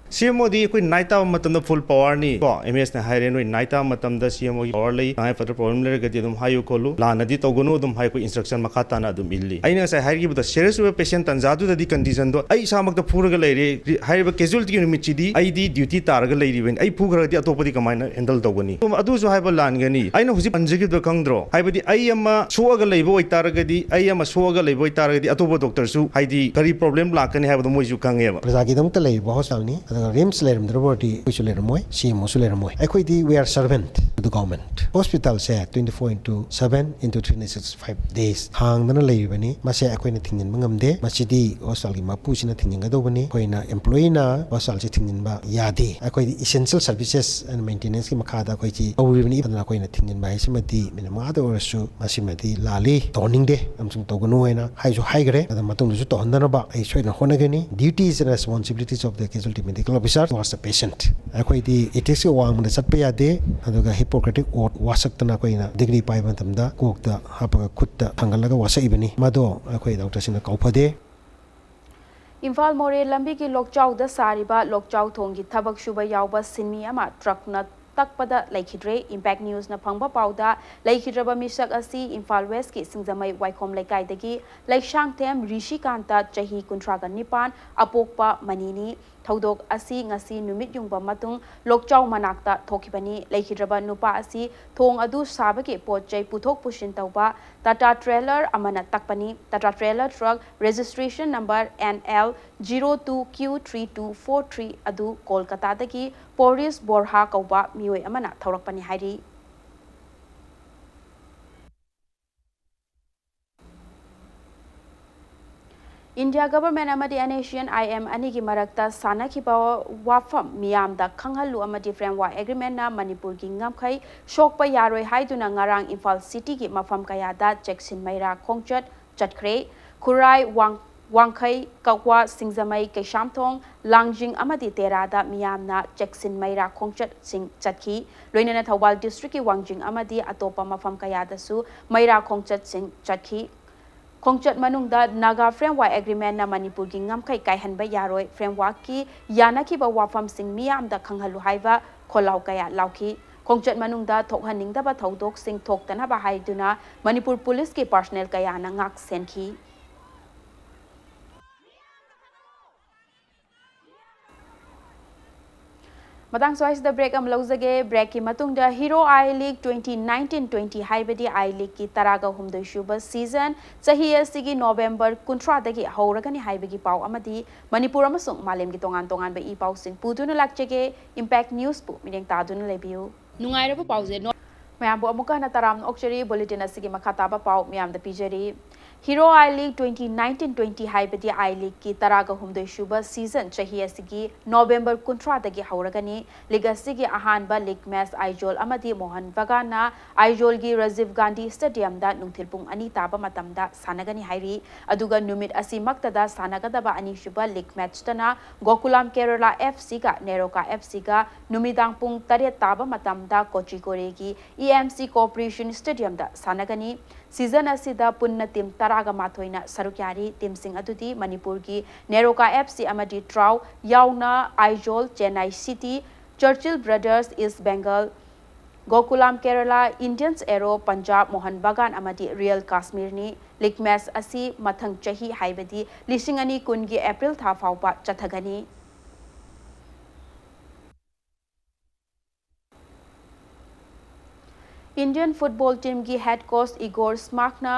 ꯁꯤ ꯑꯦꯝ ꯑꯣꯗꯤ ꯑꯩꯈꯣꯏ ꯅꯥꯏꯠ ꯇꯥꯕ ꯃꯇꯝꯗ ꯐꯨꯜ ꯄꯋꯥꯔꯅꯤ ꯀꯣ꯫ ꯑꯦꯝ ꯑꯦꯁꯅ ꯍꯥꯏꯔꯦ, "ꯅꯣꯏ ꯅꯥꯏꯠ ꯇꯥꯕ ꯃꯇꯝꯗ ꯁꯤ ꯑꯦꯝ ꯑꯣꯒꯤ ꯄꯋꯥꯔ ꯂꯩ, ꯇꯉꯥꯏ ꯐꯗ꯭ꯔ ꯄ꯭ꯔꯣꯕ꯭ꯂꯦꯝ ꯂꯩꯔꯒꯗꯤ ꯑꯗꯨꯝ ꯍꯥꯏꯌꯨ ꯈꯣꯠꯂꯨ, ꯂꯥꯟꯅꯗꯤ ꯇꯧꯒꯅꯨ" ꯑꯗꯨꯝ ꯍꯥꯏ, ꯑꯩꯈꯣꯏ ꯏꯟꯁꯇ꯭ꯔꯛꯁꯟ ꯃꯈꯥ ꯇꯥꯅ ꯑꯗꯨꯝ ꯏꯜꯂꯤ꯫ ꯑꯩꯅ ꯉꯁꯥꯏ ꯍꯥꯏꯈꯤꯕꯗ ꯁꯦꯔꯤꯌꯁ ꯑꯣꯏꯕ ꯄꯦꯁꯦꯟ ꯇꯟꯖꯥꯗꯨꯗꯗꯤ ꯀꯟꯗꯤꯁꯟꯗꯣ ꯑꯩ ꯏꯁꯥꯃꯛꯇ ꯐꯨꯔꯒ ꯂꯩꯔꯦ꯫ ꯍꯥꯏꯔꯤꯕ ꯀꯦꯖꯨꯋꯦꯂꯤꯇꯤꯒꯤ ꯅꯨꯃꯤꯠꯁꯤꯗꯤ ꯑꯩꯗꯤ ꯗ꯭ꯌꯨꯇꯤ ꯇꯥꯔꯒ ꯂꯩꯔꯤꯕꯅꯤ꯫ ꯑꯩ ꯐꯨꯈ꯭ꯔꯒꯗꯤ ꯑꯇꯣꯞꯄꯗꯤ ꯀꯃꯥꯏꯅ ꯍꯦꯟꯗꯜ ꯇꯧꯒꯅꯤ? ꯑꯗꯨꯁꯨ ꯍꯥꯏꯕ ꯂꯥꯟꯒꯅꯤ꯫ ꯑꯩꯅ ꯍꯧꯖꯤꯛ ꯄꯟꯖꯈꯤꯕꯗꯣ ꯈꯪꯗ꯭ꯔꯣ? ꯍꯥꯏꯕꯗꯤ ꯑꯩ ꯑꯃ ꯁꯣꯛꯑꯒ ꯂꯩꯕ ꯑꯣꯏꯇꯥꯔꯒꯗꯤ, ꯑꯩ ꯑꯃ ꯁꯣꯛꯑꯒ ꯂꯩꯕ ꯑꯣꯏꯇꯥꯔꯒꯗꯤ ꯑꯇꯣꯞꯄ ꯗꯣꯛꯇꯔꯁꯨ ꯍꯥꯏꯗꯤ ꯀꯔꯤ ꯄ꯭ꯔꯣꯕ꯭ꯂꯦꯝ ꯂꯥꯛꯀꯅꯤ ꯍꯥꯏꯕꯗꯣ ꯃꯣꯏꯁꯨ ꯈꯪꯉꯦꯕ꯫ ꯄ꯭ꯔꯖꯥꯒꯤꯗꯃꯛꯇ ꯂꯩꯔꯤꯕ ꯍꯣꯁꯄꯤꯇꯥꯜꯅꯤ꯫ ꯑꯗꯨꯅ ꯔꯤꯝꯁ ꯂꯩꯔꯝꯗ꯭ꯔꯕ ꯑꯣꯏꯔꯗꯤ ꯑꯩꯈꯣꯏꯁꯨ ꯂꯩꯔꯝꯃꯣꯏ, ꯁꯤ ꯑꯦꯝ ꯑꯣꯁꯨ ꯂꯩꯔꯝꯃꯣꯏ꯫ ꯑꯩꯈꯣꯏꯗꯤ we are servant to the government. ꯍꯣꯁꯄꯤꯇꯥꯜꯁꯦ twenty four into seven into three hundred sixty five days ꯍꯥꯡꯗꯅ ꯂꯩꯔꯤꯕꯅꯤ꯫ ꯃꯁꯦ ꯑꯩꯈꯣꯏꯅ ꯊꯤꯡꯖꯤꯟꯕ ꯉꯝꯗꯦ꯫ ꯃꯁꯤꯗꯤ ꯍꯣꯁꯄꯤꯇꯥꯜꯒꯤ ꯃꯄꯨꯁꯤꯅ ꯊꯤꯡꯖꯤꯟꯒꯗꯧꯕꯅꯤ꯫ ꯑꯩꯈꯣꯏꯅ employeeꯅ ꯍꯣꯁꯄꯤꯇꯥꯜꯁꯦ ꯊꯤꯡꯖꯤꯟꯕ ꯌꯥꯗꯦ꯫ ꯑꯩꯈꯣꯏꯗꯤ essential services and maintenanceꯀꯤ ꯃꯈꯥꯗ ꯑꯩꯈꯣꯏꯁꯤ ꯇꯧꯔꯤꯕꯅꯤ꯫ ꯑꯗꯨꯅ ꯑꯩꯈꯣꯏꯅ ꯊꯤꯡꯖꯤꯟꯕ ꯍꯥꯏꯁꯤꯃꯗꯤ ꯃꯤꯅꯤꯠ ꯃꯉꯥꯗ ꯑꯣꯏꯔꯁꯨ ꯃꯁꯤꯃꯗꯤ ꯂꯥꯜꯂꯤ, ꯇꯧꯍꯟꯅꯤꯡꯗꯦ ꯑꯃꯁꯨꯡ ꯇꯧꯒꯅꯨ ꯍꯥꯏꯅ ꯍꯥꯏꯁꯨ ꯍꯥꯏꯈ꯭ꯔꯦ꯫ ꯑꯗ ꯃꯇꯨꯡꯗꯁꯨ ꯇꯧꯍꯟꯗꯅꯕ ꯑꯩ ꯁꯣꯏꯗꯅ ꯍꯣꯠꯅꯒꯅꯤ꯫ Duties and responsibilities of the casualty medical officer towards the patient. ꯑꯩꯈꯣꯏꯗꯤ ethicsꯀꯤ ꯋꯥꯡꯃꯗ ꯆꯠꯄ ꯌꯥꯗꯦ꯫ ꯑꯗꯨꯒ Hippocratic oath ꯋꯥꯁꯛꯇꯅ ꯑꯩꯈꯣꯏꯅ degree ꯄꯥꯏꯕ ꯃꯇꯝꯗ ꯀꯣꯛꯇ ꯍꯥꯞꯄꯒ ꯈꯨꯠꯇ ꯊꯥꯡꯒꯠꯂꯒ ꯋꯥꯁꯛꯏꯕꯅꯤ꯫ ꯃꯗꯣ ꯑꯩꯈꯣꯏ ꯗꯣꯛꯇꯔꯁꯤꯡꯅ ꯀꯥꯎꯐꯗꯦ꯫ ꯏꯝꯐꯥꯜ ꯃꯣꯔꯦ ꯂꯝꯕꯤꯒꯤ ꯂꯣꯛꯆꯥꯎꯗ ꯁꯥꯔꯤꯕ ꯂꯣꯛꯆꯥꯎ ꯊꯣꯡꯒꯤ ꯊꯕꯛ ꯁꯨꯕ ꯌꯥꯎꯕ ꯁꯤꯟꯃꯤ ꯑꯃ ꯇ꯭ꯔꯛꯅ ꯇꯛꯄꯗ ꯂꯩꯈꯤꯗ꯭ꯔꯦ꯫ Impact Newsꯅ ꯐꯪꯕ ꯄꯥꯎꯗ, ꯂꯩꯈꯤꯗ꯭ꯔꯕ ꯃꯤꯁꯛ ꯑꯁꯤ ꯏꯝꯐꯥꯜ Westꯀꯤ ꯁꯤꯡꯖꯃꯩ ꯋꯥꯏꯈꯣꯝ ꯂꯩꯀꯥꯏꯗꯒꯤ ꯂꯩꯁꯥꯡꯊꯦꯝ ꯔꯤꯁꯤꯀꯥꯟꯇ, ꯆꯍꯤ ꯀꯨꯟꯊ꯭ꯔꯥꯒ ꯅꯤꯄꯥꯟ, ꯑꯄꯣꯛꯄ ꯃꯅꯤꯅꯤ꯫ ꯊꯧꯗꯣꯛ ꯑꯁꯤ ꯉꯁꯤ ꯅꯨꯃꯤꯠ ꯌꯨꯡꯕ ꯃꯇꯨꯡ ꯂꯣꯛꯆꯥꯎ ꯃꯅꯥꯛꯇ ꯊꯣꯛꯈꯤꯕꯅꯤ꯫ ꯂꯩꯈꯤꯗ꯭ꯔꯕ ꯅꯨꯄꯥ ꯑꯁꯤ ꯊꯣꯡ ꯑꯗꯨ ꯁꯥꯕꯒꯤ ꯄꯣꯠ ꯆꯩ ꯄꯨꯊꯣꯛ ꯄꯨꯁꯤꯟ ꯇꯧꯕ ꯇꯥꯇꯥ ꯇ꯭ꯔꯦꯂꯔ ꯑꯃꯅ ꯇꯛꯄꯅꯤ꯫ Tata trailer truck registration number N L zero two Q three two four three ꯑꯗꯨ ꯀꯣꯜꯀꯇꯥꯗꯒꯤ ꯄꯣꯔꯤꯁ ꯕꯣꯔꯍꯥ ꯀꯧꯕ ꯃꯤꯑꯣꯏ ꯑꯃꯅ ꯊꯧꯔꯛꯄꯅꯤ ꯍꯥꯏꯔꯤ꯫ India Government ꯑꯃꯗꯤ NSCN-IM ꯑꯅꯤꯒꯤ ꯃꯔꯛꯇ ꯁꯥꯟꯅꯈꯤꯕ ꯋꯥꯐꯝ ꯃꯤꯌꯥꯝꯗ ꯈꯪꯍꯜꯂꯨ ꯑꯃꯗꯤ Framework Agreement-ꯅ ꯃꯅꯤꯄꯨꯔꯒꯤ ꯉꯝꯈꯩ ꯁꯣꯛꯄ ꯌꯥꯔꯣꯏ ꯍꯥꯏꯗꯨꯅ ꯉꯔꯥꯡ ꯏꯝꯐꯥꯜ City-ꯒꯤ ꯃꯐꯝ ꯀꯌꯥꯗ ꯆꯦꯛꯁꯤꯟ ꯃꯩꯔꯥ ꯈꯣꯡꯆꯠ ꯆꯠꯈ꯭ꯔꯦ꯫ ꯈꯨꯔꯥꯏ, ꯋꯥꯡ-, ꯋꯥꯡꯈꯩ, ꯀꯛꯋꯥ, ꯁꯤꯡꯖꯃꯩ, ꯀꯩꯁꯥꯝꯊꯣꯡ, ꯂꯥꯡꯖꯤꯡ ꯑꯃꯗꯤ ꯇꯦꯔꯥꯗ ꯃꯤꯌꯥꯝꯅ ꯆꯦꯛꯁꯤꯟ ꯃꯩꯔꯥ ꯈꯣꯡꯆꯠꯁꯤꯡ ꯆꯠꯈꯤ꯫ ꯂꯣꯏꯅꯅ ꯊꯧꯕꯥꯜ district-ꯀꯤ ꯋꯥꯡꯖꯤꯡ ꯑꯃꯗꯤ ꯑꯇꯣꯞꯄ ꯃꯐꯝ ꯀꯌꯥꯗꯁꯨ ꯃꯩꯔꯥ ꯈꯣꯡꯆꯠꯁꯤꯡ ꯆꯠꯈꯤ꯫ ꯈꯣꯡꯆꯠ ꯃꯅꯨꯡꯗ Naga Framework Agreement-ꯅ ꯃꯅꯤꯄꯨꯔꯒꯤ ꯉꯝꯈꯩ ꯀꯥꯏꯍꯟꯕ ꯌꯥꯔꯣꯏ, Framework-ꯀꯤ ꯌꯥꯅꯈꯤꯕ ꯋꯥꯐꯝꯁꯤꯡ ꯃꯤꯌꯥꯝꯗ ꯈꯪꯍꯜꯂꯨ ꯍꯥꯏꯕ ꯈꯣꯜꯂꯥꯎ ꯀꯌꯥ ꯂꯥꯎꯈꯤ꯫ ꯈꯣꯡꯆꯠ ꯃꯅꯨꯡꯗ ꯊꯣꯛꯍꯟꯅꯤꯡꯗꯕ ꯊꯧꯗꯣꯛꯁꯤꯡ ꯊꯣꯛꯇꯅꯕ ꯍꯥꯏꯗꯨꯅ ꯃꯅꯤꯄꯨꯔ ꯄꯨꯂꯤꯁꯀꯤ personnel ꯀꯌꯥꯅ ꯉꯥꯛ ꯁꯦꯟꯈꯤ꯫ ꯃꯇꯥꯡ ꯁ꯭ꯋꯥꯏꯁꯤꯗ ꯕ꯭ꯔꯦꯛ ꯑꯃ ꯂꯧꯖꯒꯦ꯫ ꯕ꯭ꯔꯦꯛꯀꯤ ꯃꯇꯨꯡꯗ ꯍꯤꯔꯣ ꯑꯥꯏ ꯂꯤꯒ ꯇ꯭ꯋꯦꯟꯇꯤ ꯅꯥꯏꯟꯇꯤꯟ ꯇ꯭ꯋꯦꯟꯇꯤ, ꯍꯥꯏꯕꯗꯤ ꯑꯥꯏ ꯂꯤꯒꯀꯤ ꯇꯔꯥꯒ ꯍꯨꯝꯗꯣꯏ ꯁꯨꯕ ꯁꯤꯖꯟ ꯆꯍꯤ ꯑꯁꯤꯒꯤ ꯅꯣꯕꯦꯝꯕꯔ ꯀꯨꯟꯊ꯭ꯔꯥꯗꯒꯤ ꯍꯧꯔꯒꯅꯤ ꯍꯥꯏꯕꯒꯤ ꯄꯥꯎ ꯑꯃꯗꯤ ꯃꯅꯤꯄꯨꯔ ꯑꯃꯁꯨꯡ ꯃꯥꯂꯦꯝꯒꯤ ꯇꯣꯉꯥꯟ ꯇꯣꯉꯥꯟꯕ ꯏ ꯄꯥꯎꯁꯤꯡ ꯄꯨꯗꯨꯅ ꯂꯥꯛꯆꯒꯦ꯫ ꯏꯝꯄꯦꯛ ꯅ꯭ꯌꯨꯁꯄꯨ ꯃꯤꯠꯌꯦꯡ ꯇꯥꯗꯨꯅ ꯂꯩꯕꯤꯌꯨ꯫ ꯅꯨꯡꯉꯥꯏꯔꯕ ꯄꯥꯎꯁꯦ ꯅꯣ- ꯃꯌꯥꯝꯕꯨ ꯑꯃꯨꯛꯀ ꯍꯟꯅ ꯇꯔꯥꯝꯅ ꯑꯣꯛꯆꯔꯤ꯫ ꯕꯨꯂꯦꯇꯤꯟ ꯑꯁꯤꯒꯤ ꯃꯈꯥ ꯇꯥꯕ ꯄꯥꯎ ꯃꯌꯥꯝꯗ ꯄꯤꯖꯔꯤ꯫ ꯍꯤꯔꯣ ꯑꯥꯏ ꯂꯤꯒ ꯇ꯭ꯋꯦꯟꯇꯤ ꯅꯥꯏꯟꯇꯤꯟ ꯇ꯭ꯋꯦꯟꯇꯤ, ꯍꯥꯏꯕꯗꯤ ꯑꯥꯏ ꯂꯤꯒꯀꯤ ꯇꯔꯥꯒ ꯍꯨꯝꯗꯣꯏ ꯁꯨꯕ ꯁꯤꯖꯟ ꯆꯍꯤ ꯑꯁꯤꯒꯤ ꯅꯣꯕꯦꯝꯕꯔ ꯀꯨꯟꯊ꯭ꯔꯥꯗꯒꯤ ꯍꯧꯔꯒꯅꯤ꯫ ꯂꯤꯒ ꯑꯁꯤꯒꯤ ꯑꯍꯥꯟꯕ ꯂꯤꯒ ꯃꯦꯆ ꯑꯥꯏꯖꯣꯜ ꯑꯃꯗꯤ ꯃꯣꯍꯟ ꯕꯒꯥꯟꯅ ꯑꯥꯏꯖꯣꯜꯒꯤ ꯔꯥꯖꯤꯚ ꯒꯥꯟꯙꯤ ꯁ꯭ꯇꯦꯗꯤꯌꯝꯗ ꯅꯨꯡꯊꯤꯜ ꯄꯨꯡ ꯑꯅꯤ ꯇꯥꯕ ꯃꯇꯝꯗ ꯁꯥꯟꯅꯒꯅꯤ ꯍꯥꯏꯔꯤ꯫ ꯑꯗꯨꯒ ꯅꯨꯃꯤꯠ ꯑꯁꯤꯃꯛꯇꯗ ꯁꯥꯟꯅꯒꯗꯕ ꯑꯅꯤꯁꯨꯕ ꯂꯤꯒ ꯃꯦꯆꯇꯅ ꯒꯣꯀꯨꯂꯥꯝ ꯀꯦꯔꯂꯥ ꯑꯦꯐ ꯁꯤꯒ ꯅꯦꯔꯣꯀꯥ ꯑꯦꯐ ꯁꯤꯒ ꯅꯨꯃꯤꯗꯥꯡ ꯄꯨꯡ ꯇꯔꯦꯠ ꯇꯥꯕ ꯃꯇꯝꯗ ꯀꯣꯆꯤꯀꯣꯔꯦꯒꯤ ꯏ ꯑꯦꯝ ꯁꯤ ꯀꯣꯑꯣꯄꯔꯦꯁꯟ ꯁ꯭ꯇꯦꯗꯤꯌꯝꯗ ꯁꯥꯟꯅꯒꯅꯤ꯫ ꯁꯤꯖꯟ ꯑꯁꯤꯗ ꯄꯨꯟꯅ ꯇꯤꯝ ꯇꯔꯥꯒ ꯃꯥꯊꯣꯏꯅ ꯁꯔꯨꯛ ꯌꯥꯔꯤ꯫ ꯇꯤꯝꯁꯤꯡ ꯑꯗꯨꯗꯤ ꯃꯅꯤꯄꯨꯔꯒꯤ ꯅꯦꯔꯣꯀꯥ ꯑꯦꯐ ꯁꯤ ꯑꯃꯗꯤ ꯇ꯭ꯔꯥꯎ ꯌꯥꯎꯅ Aizawl, Chennai city, Churchill brothers, ꯏꯁ ꯕꯦꯡꯒꯜ, ꯒꯣꯀꯨꯂꯥꯝ ꯀꯦꯔꯂꯥ, ꯏꯟꯗꯤꯌꯟꯁ ꯑꯦꯔꯣ, ꯄꯟꯖꯥꯕ ꯃꯣꯍꯟ ꯕꯒꯥꯟ ꯑꯃꯗꯤ ꯔꯤꯌꯦꯜ ꯀꯥꯁꯃꯤꯔꯅꯤ꯫ ꯂꯤꯒ ꯃꯦꯆ ꯑꯁꯤ ꯃꯊꯪ ꯆꯍꯤ, ꯍꯥꯏꯕꯗꯤ ꯂꯤꯁꯤꯡ ꯑꯅꯤ ꯀꯨꯟꯒꯤ ꯑꯦꯄ꯭ꯔꯤꯜ ꯊꯥ ꯐꯥꯎꯕ ꯆꯠꯊꯒꯅꯤ꯫ ꯏꯟꯗꯤꯌꯟ ꯐꯨꯠꯕꯣꯜ ꯇꯤꯝꯒꯤ ꯍꯦꯗ ꯀꯣꯆ ꯏꯒꯣꯔ ꯁ꯭ꯃꯥꯛꯅ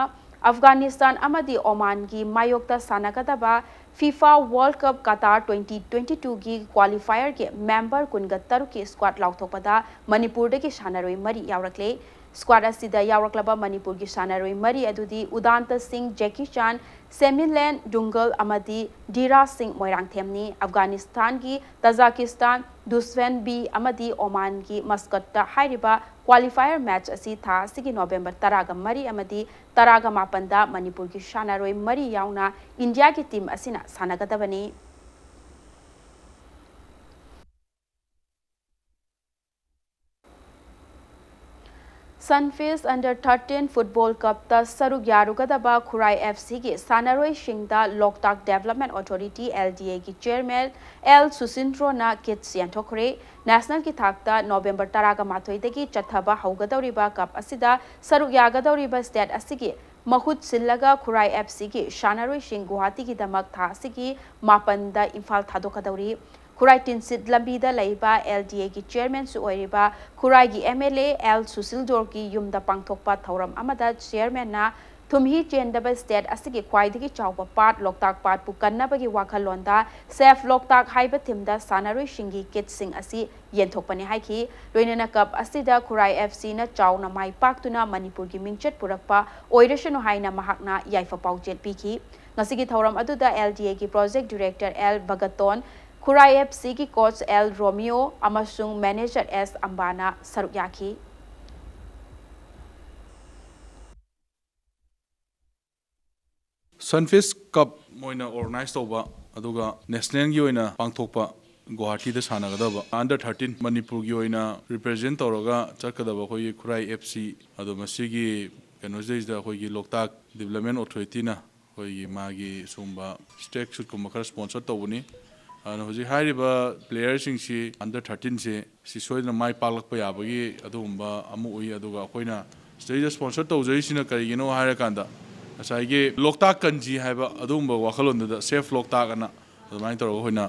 ꯑꯐꯒꯥꯅꯤꯁꯇꯥꯟ ꯑꯃꯗꯤ ꯑꯣꯃꯥꯟꯒꯤ ꯃꯥꯌꯣꯛꯇ ꯁꯥꯟꯅꯒꯗꯕ FIFA World Cup Qatar twenty twenty ꯇꯨꯒꯤ ꯀ꯭ꯋꯥꯂꯤꯐꯥꯌꯔꯒꯤ ꯃꯦꯝꯕꯔ ꯀꯨꯟꯒ ꯇꯔꯨꯛꯀꯤ ꯁ꯭ꯀ꯭ꯋꯥꯗ ꯂꯥꯎꯊꯣꯛꯄꯗ ꯃꯅꯤꯄꯨꯔꯗꯒꯤ ꯁꯥꯟꯅꯔꯣꯏ ꯃꯔꯤ ꯌꯥꯎꯔꯛꯂꯦ꯫ ꯁ꯭ꯀ꯭ꯋꯥꯗ ꯑꯁꯤꯗ ꯌꯥꯎꯔꯛꯂꯕ ꯃꯅꯤꯄꯨꯔꯒꯤ ꯁꯥꯟꯅꯔꯣꯏ ꯃꯔꯤ ꯑꯗꯨꯗꯤ ꯎꯗꯥꯟꯇ ꯁꯤꯡ, ꯖꯦꯀꯤ ꯆꯥꯟ, ꯁꯦꯃꯤꯂꯦꯟ ꯗꯨꯡꯒꯜ ꯑꯃꯗꯤ ꯙꯤꯔꯥꯖ ꯁꯤꯡ ꯃꯣꯏꯔꯥꯡꯊꯦꯝꯅꯤ꯫ ꯑꯐꯒꯥꯅꯤꯁꯇꯥꯟꯒꯤ ꯇꯥꯖꯥꯀꯤꯁꯇꯥꯟ, ꯗꯨꯁ꯭ꯋꯦꯟ ꯕꯤ ꯑꯃꯗꯤ ꯑꯣꯃꯥꯟꯒꯤ ꯃꯁꯀꯠꯇ ꯍꯥꯏꯔꯤꯕ ꯀ꯭ꯋꯥꯂꯤꯐꯥꯌꯔ ꯃꯦꯆ ꯑꯁꯤ ꯊꯥ ꯑꯁꯤꯒꯤ ꯅꯣꯕꯦꯝꯕꯔ ꯇꯔꯥꯒ ꯃꯔꯤ ꯑꯃꯗꯤ ꯇꯔꯥꯒ ꯃꯥꯄꯟꯗ ꯃꯅꯤꯄꯨꯔꯒꯤ ꯁꯥꯟꯅꯔꯣꯏ ꯃꯔꯤ ꯌꯥꯎꯅ ꯏꯟꯗꯤꯌꯥꯒꯤ ꯇꯤꯝ ꯑꯁꯤꯅ ꯁꯥꯟꯅꯒꯗꯕꯅꯤ꯫ ꯁꯟꯐꯤꯁ ꯑꯟꯗꯔ ꯊꯥꯔꯇꯤꯟ ꯐꯨꯠꯕꯣꯜ ꯀꯞꯇ ꯁꯔꯨꯛ ꯌꯥꯔꯨꯒꯗꯕ ꯈꯨꯔꯥꯏ ꯑꯦꯐ ꯁꯤꯒꯤ ꯁꯥꯟꯅꯔꯣꯏꯁꯤꯡꯗ ꯂꯣꯛꯇꯥꯛ ꯗꯦꯕꯂꯞꯃꯦꯟ ꯑꯣꯊꯣꯔꯤꯇꯤ, ꯑꯦꯜ ꯗꯤ ꯑꯦꯒꯤ ꯆꯤꯌꯔꯃꯦꯟ ꯑꯦꯜ ꯁꯨꯁꯤꯟꯗ꯭ꯔꯣꯅ ꯀꯤꯠꯁ ꯌꯦꯟꯊꯣꯛꯈ꯭ꯔꯦ꯫ ꯅꯦꯁꯅꯦꯜꯒꯤ ꯊꯥꯛꯇ ꯅꯣꯕꯦꯝꯕꯔ ꯇꯔꯥꯒ ꯃꯥꯊꯣꯏꯗꯒꯤ ꯆꯠꯊꯕ ꯍꯧꯒꯗꯧꯔꯤꯕ ꯀꯞ ꯑꯁꯤꯗ ꯁꯔꯨꯛ ꯌꯥꯒꯗꯧꯔꯤꯕ ꯁ꯭ꯇꯦꯠ ꯑꯁꯤꯒꯤ ꯃꯍꯨꯠ ꯁꯤꯜꯂꯒ ꯈꯨꯔꯥꯏ ꯑꯦꯐ ꯁꯤꯒꯤ ꯁꯥꯟꯅꯔꯣꯏꯁꯤꯡ ꯒꯨꯋꯥꯍꯥꯇꯤꯒꯤꯗꯃꯛ ꯊꯥ ꯑꯁꯤꯒꯤ ꯃꯥꯄꯟꯗ ꯏꯝꯐꯥꯜ ꯊꯥꯗꯣꯛꯀꯗꯧꯔꯤ꯫ ꯈꯨꯔꯥꯏ ꯇꯤꯟꯁꯤꯠ ꯂꯝꯕꯤꯗ ꯂꯩꯕ L D Aꯒꯤ chairmanꯁꯨ ꯑꯣꯏꯔꯤꯕ ꯈꯨꯔꯥꯏꯒꯤ M L A L ꯁꯨꯁꯤꯜꯗꯣꯔꯒꯤ ꯌꯨꯝꯗ ꯄꯥꯡꯊꯣꯛꯄ ꯊꯧꯔꯝ ꯑꯃꯗ chairmanꯅ ꯊꯨꯝꯍꯤ ꯆꯦꯟꯗꯕ state ꯑꯁꯤꯒꯤ ꯈ꯭ꯋꯥꯏꯗꯒꯤ ꯆꯥꯎꯕ ꯄꯥꯠ ꯂꯣꯛꯇꯥꯛ ꯄꯥꯠꯄꯨ ꯀꯟꯅꯕꯒꯤ ꯋꯥꯈꯜꯂꯣꯟꯗ Save ꯂꯣꯛꯇꯥꯛ ꯍꯥꯏꯕ themeꯗ ꯁꯥꯟꯅꯔꯣꯏꯁꯤꯡꯒꯤ kitꯁꯤꯡ ꯑꯁꯤ ꯌꯦꯟꯊꯣꯛꯄꯅꯤ ꯍꯥꯏꯈꯤ꯫ ꯂꯣꯏꯅꯅ cup ꯑꯁꯤꯗ ꯈꯨꯔꯥꯏ F Cꯅ ꯆꯥꯎꯅ ꯃꯥꯏ ꯄꯥꯛꯇꯨꯅ ꯃꯅꯤꯄꯨꯔꯒꯤ ꯃꯤꯡꯆꯠ ꯄꯨꯔꯛꯄ ꯑꯣꯏꯔꯁꯅꯨ ꯍꯥꯏꯅ ꯃꯍꯥꯛꯅ ꯌꯥꯏꯐ ꯄꯥꯎꯖꯦꯜ ꯄꯤꯈꯤ꯫ ꯉꯁꯤꯒꯤ ꯊꯧꯔꯝ ꯑꯗꯨꯗ L D Aꯒꯤ project director L ꯚꯒꯇꯣꯟ, ꯈꯨꯔꯥꯏ F Cꯒꯤ coach L ꯔꯣꯃꯤꯑꯣ ꯑꯃꯁꯨꯡ manager S ꯑꯝꯕꯥꯅ ꯁꯔꯨꯛ ꯌꯥꯈꯤ꯫ Sunfish Cup ꯑꯣꯏꯅ organize ꯇꯧꯕ, ꯑꯗꯨꯒ nationalꯒꯤ ꯑꯣꯏꯅ ꯄꯥꯡꯊꯣꯛꯄ, ꯒꯨꯋꯥꯍꯥꯇꯤꯗ ꯁꯥꯟꯅꯒꯗꯕ under thirteen ꯃꯅꯤꯄꯨꯔꯒꯤ ꯑꯣꯏꯅ represent ꯇꯧꯔꯒ ꯆꯠꯀꯗꯕ ꯑꯩꯈꯣꯏꯒꯤ ꯈꯨꯔꯥꯏ F C, ꯑꯗꯣ ꯃꯁꯤꯒꯤ ꯀꯩꯅꯣꯁꯤꯗꯩꯁꯤꯗ ꯑꯩꯈꯣꯏꯒꯤ ꯂꯣꯛꯇꯥꯛ Development Authorityꯅ ꯑꯩꯈꯣꯏꯒꯤ ꯃꯥꯒꯤ ꯁꯤꯒꯨꯝꯕ track suitꯀꯨꯝꯕ ꯈꯔ sponsor ꯇꯧꯕꯅꯤ꯫ ꯑꯗꯨꯅ ꯍꯧꯖꯤꯛ ꯍꯥꯏꯔꯤꯕ playerꯁꯤꯡꯁꯤ under thirteenꯁꯤ ꯁꯤ ꯁꯣꯏꯗꯅ ꯃꯥꯏ ꯄꯥꯛꯂꯛꯄ ꯌꯥꯕꯒꯤ ꯑꯗꯨꯒꯨꯝꯕ ꯑꯃ ꯎꯏ꯫ ꯑꯗꯨꯒ ꯑꯩꯈꯣꯏꯅ ꯁꯤꯗꯩꯗ sponsor ꯇꯧꯖꯔꯤꯁꯤꯅ ꯀꯔꯤꯒꯤꯅꯣ ꯍꯥꯏꯔꯀꯥꯟꯗ, ꯉꯁꯥꯏꯒꯤ ꯂꯣꯛꯇꯥꯛ ꯀꯟꯖꯤ ꯍꯥꯏꯕ ꯑꯗꯨꯒꯨꯝꯕ ꯋꯥꯈꯜꯂꯣꯟꯗꯨꯗ Save ꯂꯣꯛꯇꯥꯛ ꯑꯅ ꯑꯗꯨꯃꯥꯏꯅ ꯇꯧꯔꯒ ꯑꯩꯈꯣꯏꯅ,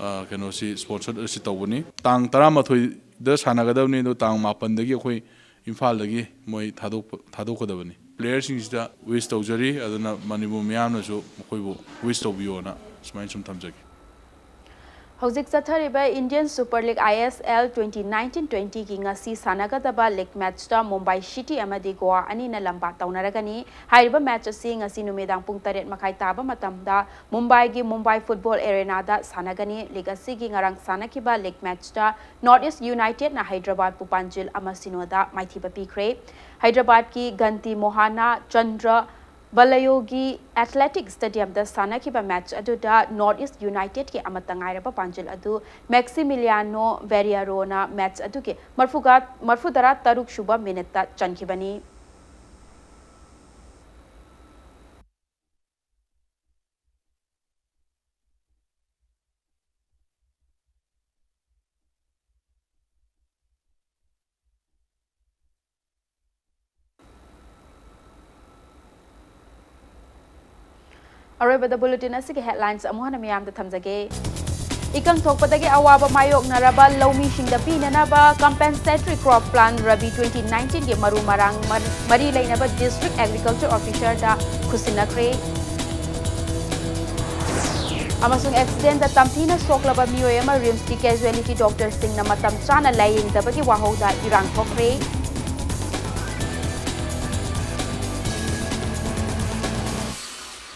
ꯑ, ꯀꯩꯅꯣꯁꯤ sponsor ꯑꯁꯤ ꯇꯧꯕꯅꯤ꯫ ꯇꯥꯡ ꯇꯔꯥꯃꯥꯊꯣꯏꯗ ꯁꯥꯟꯅꯒꯗꯕꯅꯤ, ꯑꯗꯣ ꯇꯥꯡ ꯃꯥꯄꯟꯗꯒꯤ ꯑꯩꯈꯣꯏ ꯏꯝꯐꯥꯜꯗꯒꯤ ꯃꯣꯏ ꯊꯥꯗꯣꯛꯄ, ꯊꯥꯗꯣꯛꯀꯗꯕꯅꯤ꯫ Playerꯁꯤꯡꯁꯤꯗ wish ꯇꯧꯖꯔꯤ, ꯑꯗꯨꯅ ꯃꯅꯤꯄꯨꯔ ꯃꯤꯌꯥꯝꯅꯁꯨ ꯃꯈꯣꯏꯕꯨ wish ꯇꯧꯕꯤꯌꯣꯅ ꯁꯨꯃꯥꯏꯅ ꯁꯨꯝ ꯊꯝꯖꯒꯦ꯫ ꯍꯧꯖꯤꯛ ꯆꯠꯊꯔꯤꯕ Indian Super League I S L twenty nineteen twentyꯒꯤ ꯉꯁꯤ ꯁꯥꯟꯅꯒꯗꯕ league matchꯇ ꯃꯨꯝꯕꯥꯏ ꯁꯤꯇꯤ ꯑꯃꯗꯤ ꯒꯣꯋꯥ ꯑꯅꯤꯅ ꯂꯝꯕꯥ ꯇꯧꯅꯔꯒꯅꯤ꯫ ꯍꯥꯏꯔꯤꯕ match ꯑꯁꯤ ꯉꯁꯤ ꯅꯨꯃꯤꯗꯥꯡ ꯄꯨꯡ ꯇꯔꯦꯠ ꯃꯈꯥꯏ ꯇꯥꯕ ꯃꯇꯝꯗ ꯃꯨꯝꯕꯥꯏꯒꯤ ꯃꯨꯝꯕꯥꯏ football arenaꯗ ꯁꯥꯟꯅꯒꯅꯤ꯫ League ꯑꯁꯤꯒꯤ ꯉꯔꯥꯡ ꯁꯥꯟꯅꯈꯤꯕ league matchꯇ North East Unitedꯅ ꯍꯥꯏꯗ꯭ꯔꯕꯥꯗꯄꯨ ꯄꯥꯟꯖꯤꯜ ꯑꯃ ꯁꯤꯅꯣꯗ ꯃꯥꯏꯊꯤꯕ ꯄꯤꯈ꯭ꯔꯦ꯫ ꯍꯥꯏꯗ꯭ꯔꯕꯥꯗꯀꯤ ꯒꯟꯇꯤ ꯃꯣꯍꯥꯅ ꯆꯟꯗ꯭ꯔ ꯕꯂꯌꯣꯒꯤ Athletic Stadiumꯗ ꯁꯥꯟꯅꯈꯤꯕ match ꯑꯗꯨꯗ North East Unitedꯀꯤ ꯑꯃꯠꯇ ꯉꯥꯏꯔꯕ ꯄꯥꯟꯖꯤꯜ ꯑꯗꯨ Maximiliano Variaroꯅ match ꯑꯗꯨꯒꯤ ꯃꯔꯐꯨꯒ, ꯃꯔꯐꯨꯇꯔꯥ ꯇꯔꯨꯛ ꯁꯨꯕ minuteꯇ ꯆꯟꯈꯤꯕꯅꯤ꯫ ꯑꯔꯣꯏꯕꯗ bulletin ꯑꯁꯤꯒꯤ headlines ꯑꯃꯨꯛ ꯍꯟꯅ ꯃꯤꯌꯥꯝꯗ ꯊꯝꯖꯒꯦ꯫ ꯏꯀꯪ ꯊꯣꯛꯄꯗꯒꯤ ꯑꯋꯥꯕ ꯃꯥꯌꯣꯛꯅꯔꯕ ꯂꯧꯃꯤꯁꯤꯡꯗ ꯄꯤꯅꯅꯕ Compensatory Crop Plan Rabi twenty nineteenꯒꯤ ꯃꯔꯨ ꯃꯔꯥꯡ ꯃꯔꯤ ꯂꯩꯅꯕ District Agriculture Officerꯗ ꯈꯨꯠꯁꯤꯟꯅꯈ꯭ꯔꯦ꯫ ꯑꯃꯁꯨꯡ accidentꯗ ꯇꯝꯊꯤꯅ ꯁꯣꯛꯂꯕ ꯃꯤꯑꯣꯏ ꯑꯃ RIMSꯀꯤ casualty doctorꯁꯤꯡꯅ ꯃꯇꯝ ꯆꯥꯅ ꯂꯥꯌꯦꯡꯗꯕꯒꯤ ꯋꯥꯍꯧꯗ ꯏꯔꯥꯡ ꯊꯣꯛꯈ꯭ꯔꯦ꯫